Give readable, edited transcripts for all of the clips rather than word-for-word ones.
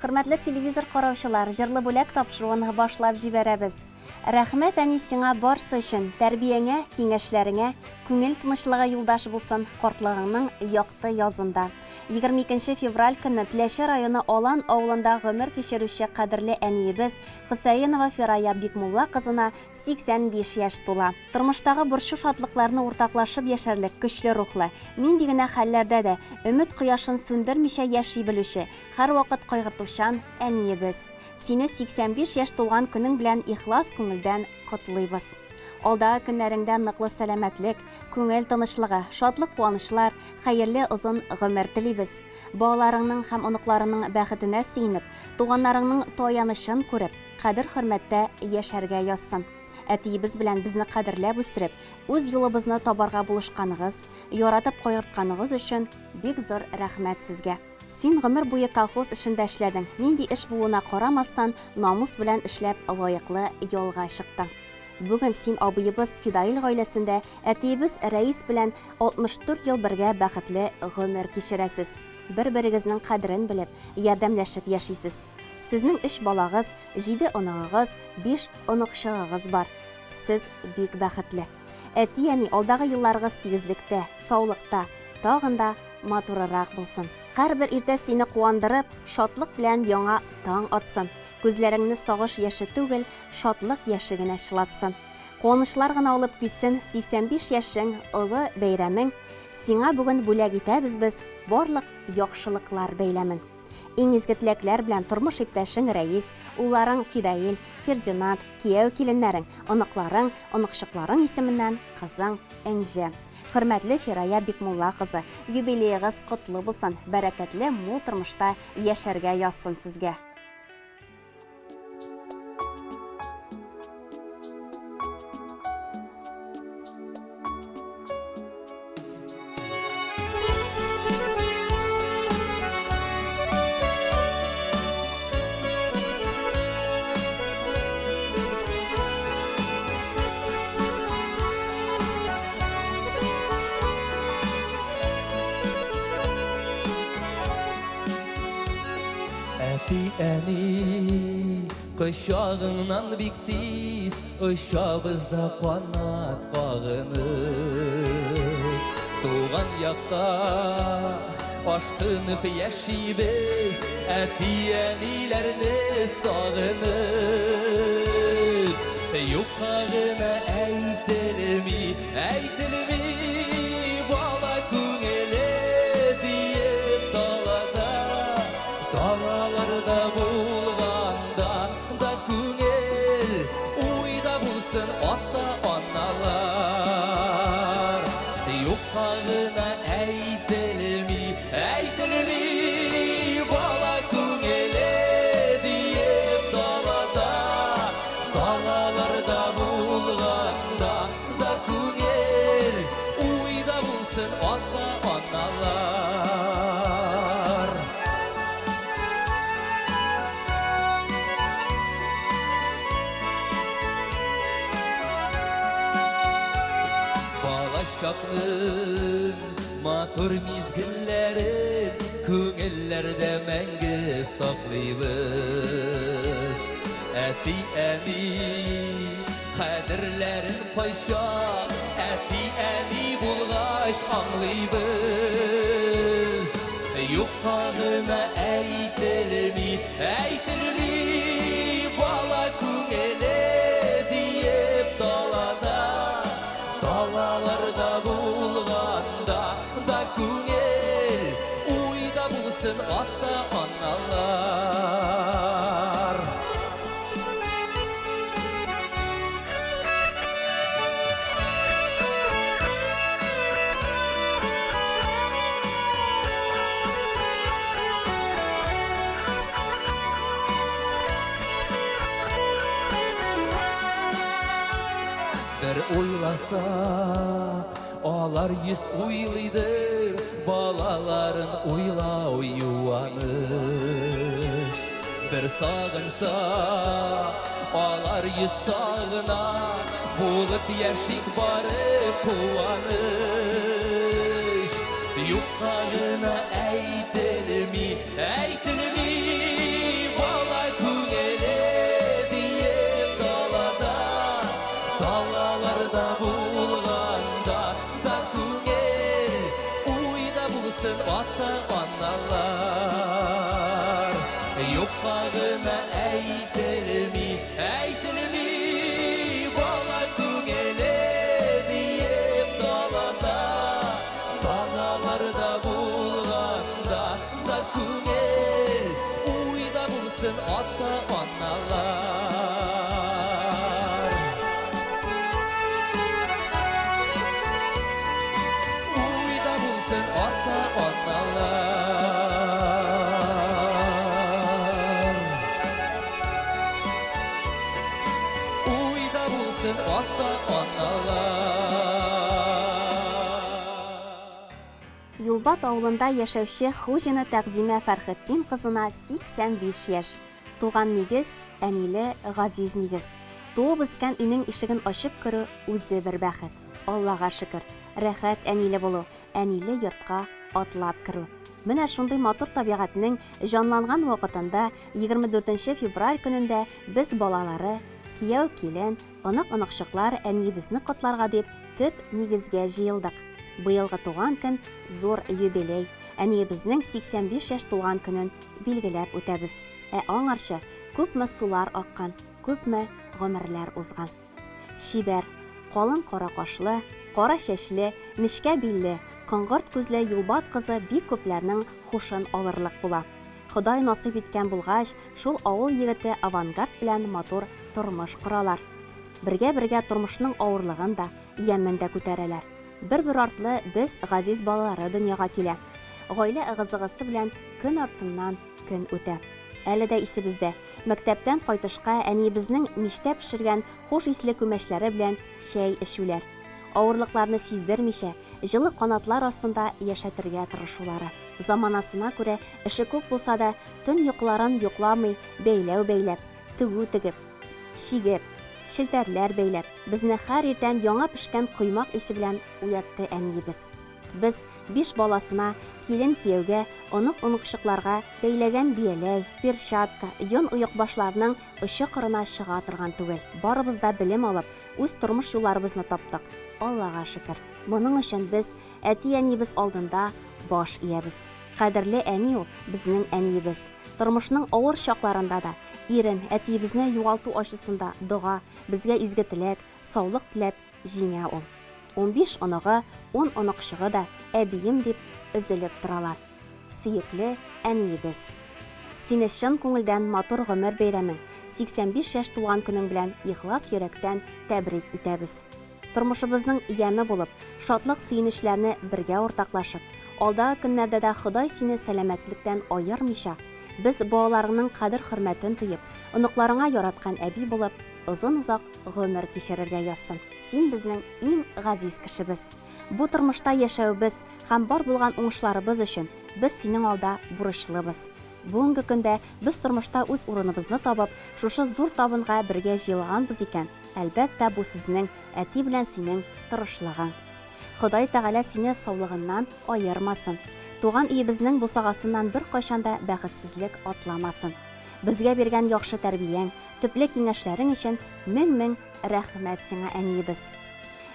Хөрмәтле телевизор караучылар, Җырлы бүләк тапшыруын башлап җибәрәбез. Рәхмәт, әни, сиңа барсы өчен, тәрбияңә, киңәшләреңә, күңел тынычлыгы юлдаш булсын картлыгыңның якты язында. 22 нче февраль көнне Теләче районы Алан авылында гомер кичерүче кадерле әниебез Хөсәенова Фирая Бикмулла кызына 85 яшь тула. Тормыштагы борчу-шатлыкларны уртаклашып яшәрлек көчле рухлы, нинди генә хәлләрдә дә өмет кояшын сүндермичә яши белүче, һәрвакыт кайгыртучан әниебез. Сине 85 яшь тулган көнең белән ихлас күңелдән котлыйбыз. Алдагы көннәреңдә ныклы сәламәтлек, күңел тынычлыгы, шатлык-куанычлар, хәерле озын гомер телибез. Балаларыңның һәм оныкларыңның бәхетенә сөенеп, туганнарыңның таянычын күреп, кадер-хөрмәттә яшәргә язсын. Әтиебез белән безне кадерләп үстереп, үз юлыбызны табарга булышканыгыз, яратып кайгыртканыгыз өчен бик зур рәхмәт сезгә. Син гомер буе колхоз эшендә эшләдең, нинди эш булуына карамастан, намус белән эшләп, лаеклы ялга чыктың. Бүген син абыебыз Фидаил гаиләсендә әтиебез Рәис белән 64 ел бергә бәхетле гомер кичерәсез. Бер-берегезнең кадерен белеп, ярдәмләшеп яшисез. Сезнең өч балагыз, җиде оныгыгыз, биш оныкчыгыгыз бар. Сез бик бәхетле. Әти-әни, алдагы елларыгыз тигезлектә, саулыкта, тагын да матурырак булсын. Һәрбер иртә сине куандырып, шатлык белән яңа таң атсын. Күзләреңне сагыш яше түгел, шатлык яше генә чылатсын. Куанычлар гына алып килсен 85 яшең, олы бәйрәмең. Сиңа бүген бүләк итәбез без барлык яхшылыклар бәйләмен. Иң изге теләкләр белән тормыш иптәшең Рәис, улларың Фидаил, Фердинанд, кияү-киленнәрең, оныкларың, оныкчыкларың исеменнән кызың Энҗе. Хөрмәтле Фирая Бикмулла кызы, юбилеегыз котлы булсын, бәрәкәтле мул тормышта яшәргә язсын сезгә! Әти-әни кочагыңнан бик тиз Очабыз да канат кагынып. Туган якка ашкынып яшибез, Әти-әниләрне сагынып. Юкка гына әйтелми, әйтелми, Бала күңеле диеп далада, Далаларда булганда да күңел уйда булсын ата-аналар. Юкка гына әйтелми, әйтелми, бала күңеле диеп далада, далаларда булганда да күңел уйда булсын ата-аналар. Балачакның матур мизгелләрен күңелләрдә мәңге саклыйбыз. Әти-әни кадерләрен кайчак әти-әни булгач аңлыйбыз. Юкка гына әйтелми, әйтелми, бала күңеле диеп далада, далаларда булганда да күңел уйда булсын ата-аналар. Бер уйласак, алар йөз уйлыйдыр, балаларын уйлау юаныч. Бер сагынса, алар йөз сагына, булып яшик бары куаныч. Юкка гына әйтелми, әйтелми. Юкка гына әйтелми, әйтелми, бала күңеле биеп далада, балаларда булганда да күңел уйда булсын ата-аналар. Уйда булсын ата-аналар. Уйда булсын ата-аналар. Юлбат авылында яшәүче Хуҗина Тәгъзимә Фәрхетдин кызына 85 яшь. Туган нигез, әниле, газиз нигез. Туып үскән өйнең ишеген ачып керү үзе бер бәхет. Аллага шөкер, рәхәт әниле булу, әниле йортка атлап керү. Менә шундый матур табигатьнең җанланган вакытында, 24 нче февраль көнендә без балалары, кияү-килен, онык-оныкчыклар әниебезне котларга дип төп нигезгә җыелдык. Быелгы туган көн зур юбилей, әниебезнең 85 яшь тулган көнен билгеләп үтәбез. Ә аңарчы күпме сулар аккан, күпме гомерләр узган. Чибәр, калын кара кашлы, кара чәчле, нечкә билле, коңгырт күзле Юлбат кызы бик күпләрнең хушын алырлык була. Ходай насыйп иткән булгач, шул авыл егете Авангард белән матур тормыш коралар. Бергә-бергә тормышның авырлыгын да, ямен дә күтәрәләр. Бер-бер артлы без газиз балалары дөньяга килә. Гаилә ыгы-зыгысы белән көн артыннан көн үтә. Әле дә исебездә, мәктәптән кайтышка әниебезнең мичтә пешергән хуш исле күмәчләре белән чәй эчүләр. Авырлыкларны сиздермичә, җылы канатлар астында яшәтергә тырышулары. Заманасына күрә эше күп булса да, төн йокыларын йокламый бәйләү бәйләп, тегү тегеп, чигеп, челтәрләр бәйләп, безне һәр иртән яңа пешкән коймак исе белән уятты әниебез. Без, биш баласына, килен-кияүгә, онык-оныкчыкларга бәйләгән бияләй, перчатка, йон оекбашларның очы-кырына чыга торган түгел. Барыбыз да белем алып, үз тормыш юлларыбызны таптык, Аллага шөкер. Моның өчен без әти-әниебез алдында баш иябез. Кадерле әни ул, безнең әниебез. Тормышның авыр чакларында да, ирен, әтиебезне югалту ачысын да дога, безгә изге теләк, саулык теләп җиңә ул. 15 оныгы, ун оныкчыгы да әбием дип өзелеп торалар. Сөекле әниебез! Сине чын күңелдән матур гомер бәйрәмең, 85 яшь тулган көнең белән ихлас йөрәктән тәбрик итәбез. Тормышыбызның яме булып, шатлык-сөенечләрне бергә уртаклашып, алдагы көннәрдә дә Ходай сине сәламәтлектән аермыйча, без балаларыңның кадер-хөрмәтен тоеп, оныкларыңа яраткан әби булып, озын-озак гомер кичерергә язсын. Син безнең иң газиз кешебез. Бу тормышта яшәвебез һәм бар булган уңышларыбыз өчен без синең алда бурычлыбыз. Бүгенге көндә без тормышта үз урыныбызны табып, шушы зур табынга бергә җыелганбыз икән, әлбәттә, бу сезнең, әти белән синең тырышлыгың. Ходай Тәгалә сине саулыгыннан аермасын. Туган өебезнең бусагасыннан беркайчан да бәхетсезлек атламасын. Безгә биргән яхшы тәрбияң, төпле киңәшләрең өчен мең-мең рәхмәт сиңа, әниебез.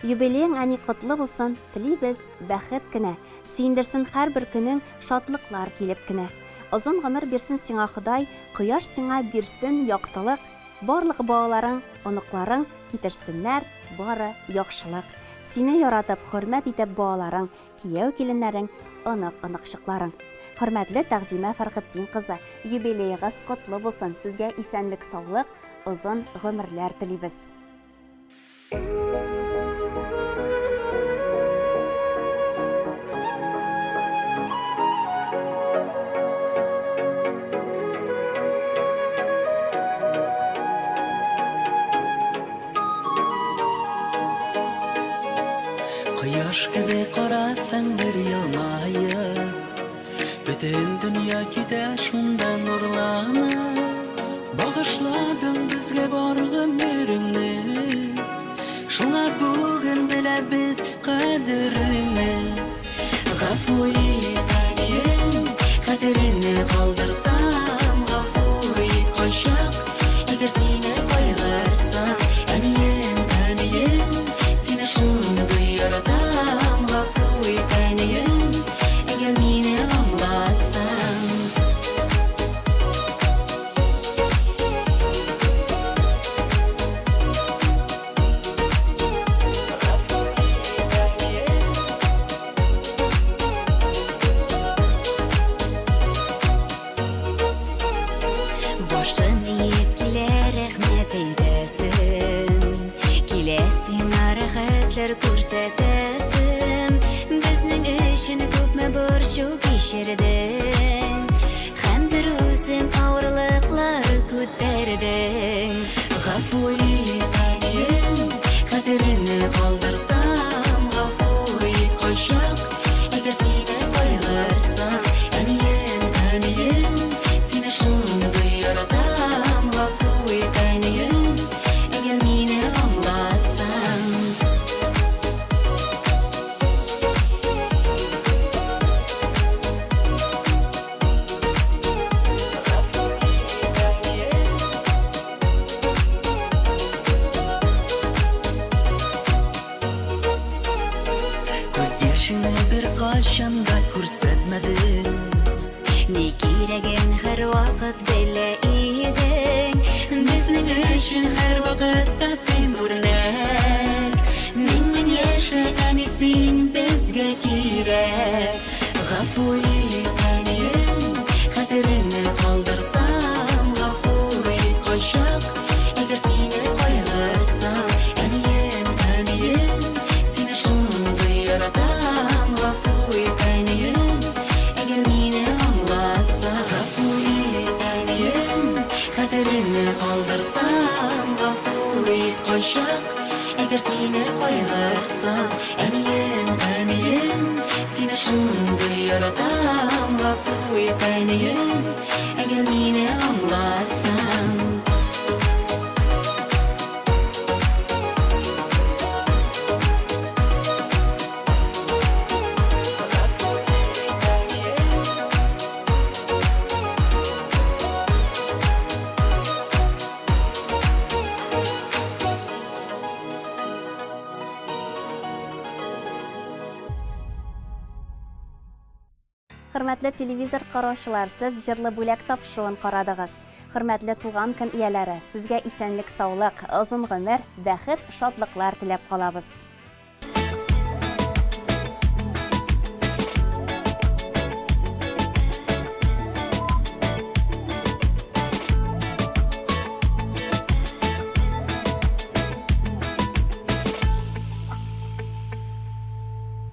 Юбилеең, әни, котлы булсын, телибез бәхет кенә, сөендерсен һәрбер көнең шатлыклар килеп кенә. Озын гомер бирсен сиңа Ходай, кояш сиңа бирсен яктылык, барлык балаларың, оныкларың китерсеннәр бары яхшылык. Сине яратып, хөрмәт итеп балаларың, кияү-киленнәрең, онык-оныкчыкларың. Хөрмәтле Тәгъзимә Фәрхетдин кызы, юбилеегыз котлы булсын, сезгә исәнлек-саулык, озын гомерләр телибез. Кояш кебек карасаң бер елмаеп, Бөтен дөнья китә шунда нурланып. Багышладың безгә бар гомереңне, Шуңа бүген беләбез кадереңне. Гафу ит, әнием, хәтереңне калдырсам, Гафу ит кайчак, әгәр сине кайгырсам. Әнием, әнием, сине шундый яратам, Гафу ит, әнием, әгәр мине аңласаң. хәзер күрсәтәсем. Безнең өчен күпме борчу кичердең. Һәм бер үзең авырлыклар күтәрдең. Гафу ит, әнием, хәтереңне калдырсам, гафу ит кайчак, әгәр сине кайгыртсам. Әнием, әнием, сине шундый яратам, гафу ит, әнием, әгәр мине аңласаң. Күз яшеңне беркайчан да күрсәтмәдең. Ни кирәген һәрвакыт белә идең. Безнең өчен һәрвакытта син үрнәк. Мең-мең яшә, әни, син безгә кирәк. Гафу ит, әнием, хәтереңне калдырсам, гафу ит кайчак, әгәр сине кайгыртсам. Әнием, әнием, сине шундый яратам, гафу ит, әнием, әгәр мине аңласаң. Гафу ит, әнием, хәтереңне калдырсам, гафу ит кайчак, әгәр сине кайгыртсам. Әнием, әнием, сине шундый яратам, гафу ит, әнием, әгәр мине аңласаң. Хөрмәтле телевизор караучылар, сез Җырлы бүләк тапшыруын карадыгыз. Хөрмәтле туган көн ияләре, сезгә исәнлек-саулык, озын гомер, бәхет, шатлыклар теләп калабыз.